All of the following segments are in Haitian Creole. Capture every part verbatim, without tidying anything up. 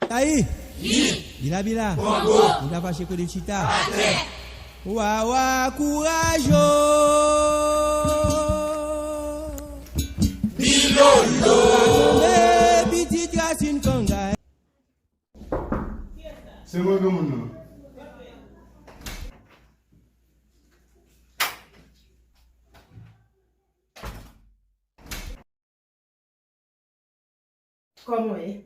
Tayi. Bila bila. Bongo. Ou ta fache kote chita. Atè. Wawa kouraj o. Bilolo. Tonbe pitit rasin kangay. Se mwen granmoun nan. Kòman w ye?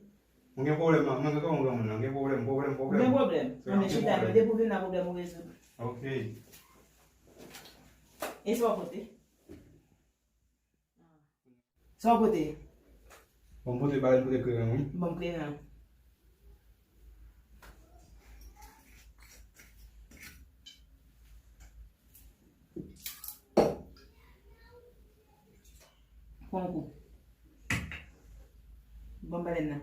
Mwen gen pwoblèm, man. Mwen gen kòman granmoun nan. Gen pwoblèm, pwoblèm, pwoblèm. Gen pwoblèm. Mwen gen chita, men depi w vin la, pwoblèm ou rezoud. Ok. E sa w pote? Sa w pote? Bon, m pote bagay, m pote kleren, wi. Bon, kleren. Pran yon kou. Bon, balèn nan.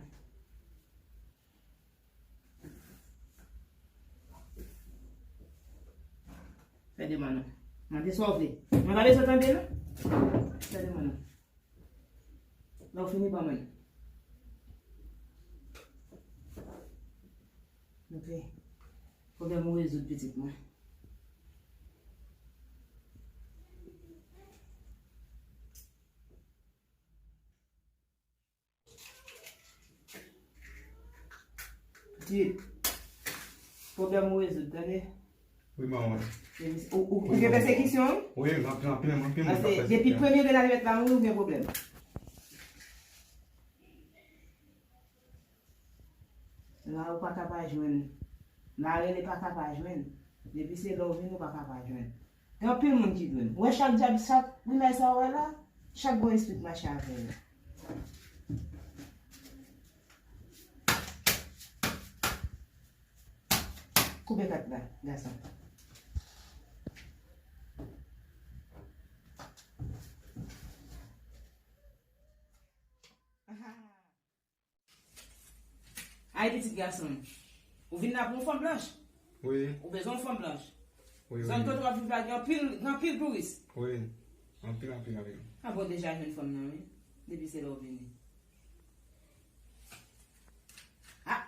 Fè demann ou. Mande sa w vle. Mwen pa bezwen tande, non. Fè demann ou. Lè w fini, ban mwen. Ok. Pwoblèm ou rezoud, pitit mwen. Pitit, pwoblèm ou rezoud, tande? Wi, manman. Ou, ou, ou gen pèsekisyon, wi? Wi, anpil, anpil, anpil moun k ap pèsekite m. Paske depi premye de lane mèt la mouri, ou gen pwoblèm. La ou pa ka pa jwenn. La rele pa ka pa jwenn. Depi se lè w vini ou pa ka pa jwenn. Gen anpil moun ki dwe m. Ou wè chak djab, chak grimay sa ou wè la, chak bon espri k mache avè l. Koupe kat la, gason. Ay, pitit gason m. Ou vin la pou yon fanm blanch? Wi. Ou bezwen yon fanm blanch? Wi, wi. Zòn kote w ap viv la gen anpil, gen anpil touris? Wi. Anpil, anpil, anpil. A bon, deja jwenn fanm nan, wi. Depi se lè w vini. A!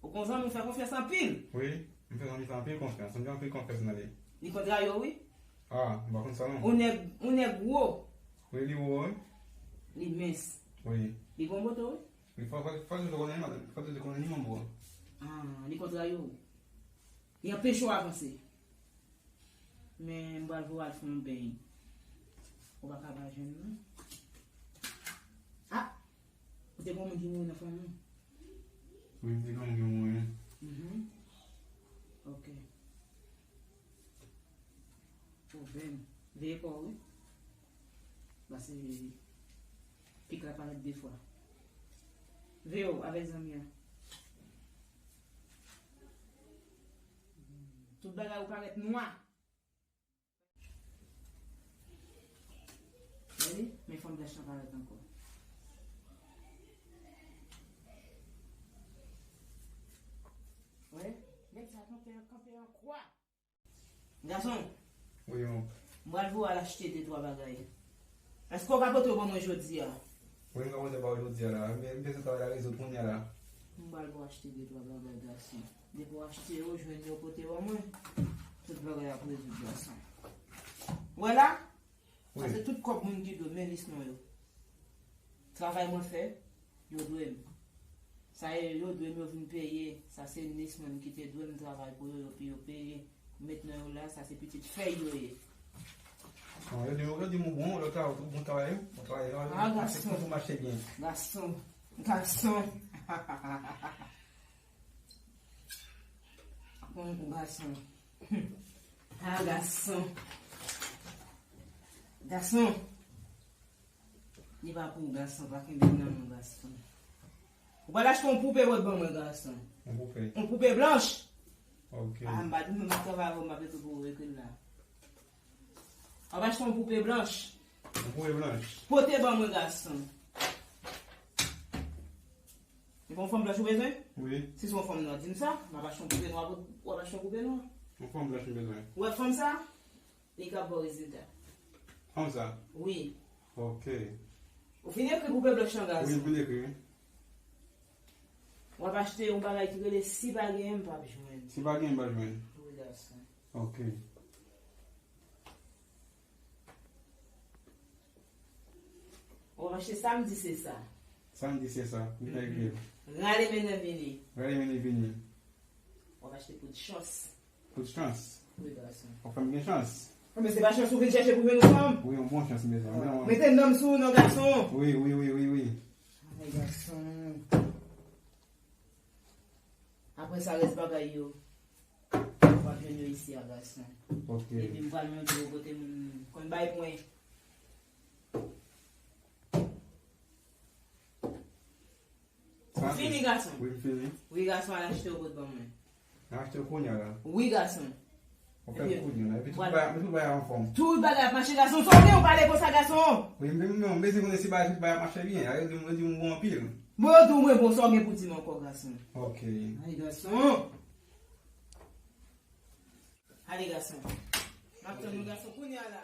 Ou konn zanmi w fè konfyans anpil? Wi, m fè zanmi sa anpil konfyans. M gen anpil konfyans nan li. Li kontrarye w, wi. A, m pa konn sa non. Yon nèg, yon nèg wo. Wi, li wo, wi. Li mens. Wi. Li gon moto, wi. Li fò, fò, fò toujou konnen, fò toujou konnen li manbo. A, li kontrarye w. Li anpeche w avanse. Men m pral voye w al fè yon beny. Ou pa ka pa jwenn non. A! Ou te gon moun ki mouri nan fanmi w? Wi, m te gon moun ki mouri. Mhm. Ok. Pwoblèm. Veye kò w, wi. Pase pik la parèt de fwa. Veye w avèk zanmi an. Tout bagay ou parèt nwa. Gade, men fanm blanch lan parèt ankò. Wè, nèg sa kanpe, kanpe an kwa. Gason. Wi, onk. M pral voye w al achte de twa bagay. Èske w ka pote yo ban mwen jodi a? Wi, m ka pote yo ba w jodi a la. M be-, m bezwen travay la rezoud kounye a la. M pral voye w achte de twa bagay, gason. Depi w achte yo, jwenn yo, pote ban mwen. Tout bagay ap rezoud, gason. Ou wè la? Wi. Sa se tout kòb moun ki dwe m, men lis non yo. Travay mwen fè, yo dwe m. Sa e, yo dwe m, yo vin peye. Sa se nis mwen ki te dwe m travay pou yo, yo, yo peye. M met non yo la, sa se pitit fèy yo ye. Bon, yo di, yo di m ou bon, lòt la, ou bon travay, bon travay. Ah, gason. Tout mache byen. Gason. Gason. Bon, gason. Ah, gason. Gason. Li pa pou gason, pa kenbe nan men gason. Ou pral achte yon poupe bòt ban mwen, gason. Yon poupe? Yon poupe blanch. Ok. Ah, m pa di m ap travay avè w, m ap rete pou ou ekri l la. W ap achte yon poupe blanch. Yon poupe blanch? Pote ban mwen, gason. Se pa yon fanm blanch ou bezwen? Wi. Si se yon fanm nwa, di m sa. M ap achte yon poupe nwa pou, w ap achte yon poupe nwa. Yon fanm blanch m bezwen. Ou wè fanm sa? Li ka ba w rezilta. Fanm sa? Wi. Ok. Ou fin ekri poupe blanch lan, gason? Wi, m fin ekri, wi. W ap achte yon bagay ki rele si pa genyen, m p ap jwenn. Si pa genyen, m p ap jwenn. Wi, gason. Ok. W ap achte sa m di se sa. Sa m di se sa. M ta ekri. Rale mennen vini. Rale mennen vini. W ap achte poud chans. Poud chans. Wi, gason. W ap fè m gen chans. Men se pa chans ou vin chèche pou jwenn yon fanm. Wi, yon bon chans, mezanmi. Mete nanm sou ou non, gason. Wi, wi, wi, wi, wi. Ay, gason. Apre sa, rès bagay yo, w ap jwenn yo isi a, gason. Ok. Epi m pral montre w kote moun konn bay pwen. Ou fini, gason? Wi, m fini. Wi, gason, al achte yon bòt ban mwen. Al achte l kounye a la. Wi, gason. Ou fè l kounye a la. Epi tout bagay, tout bagay anfòm. Tout bagay ap mache, gason. Sa w gen, ou pale konsa, gason? Wi, m, m, m bezwen konnen si bagay, tout bagay ap mache byen. A, yo di m, yo di m ou bon anpil. Bon, yo di w mwen bon, sa w gen pou di m ankò, gason? Ok. Ay, gason. Ale, gason. M ap tann ou, gason, kounye a la.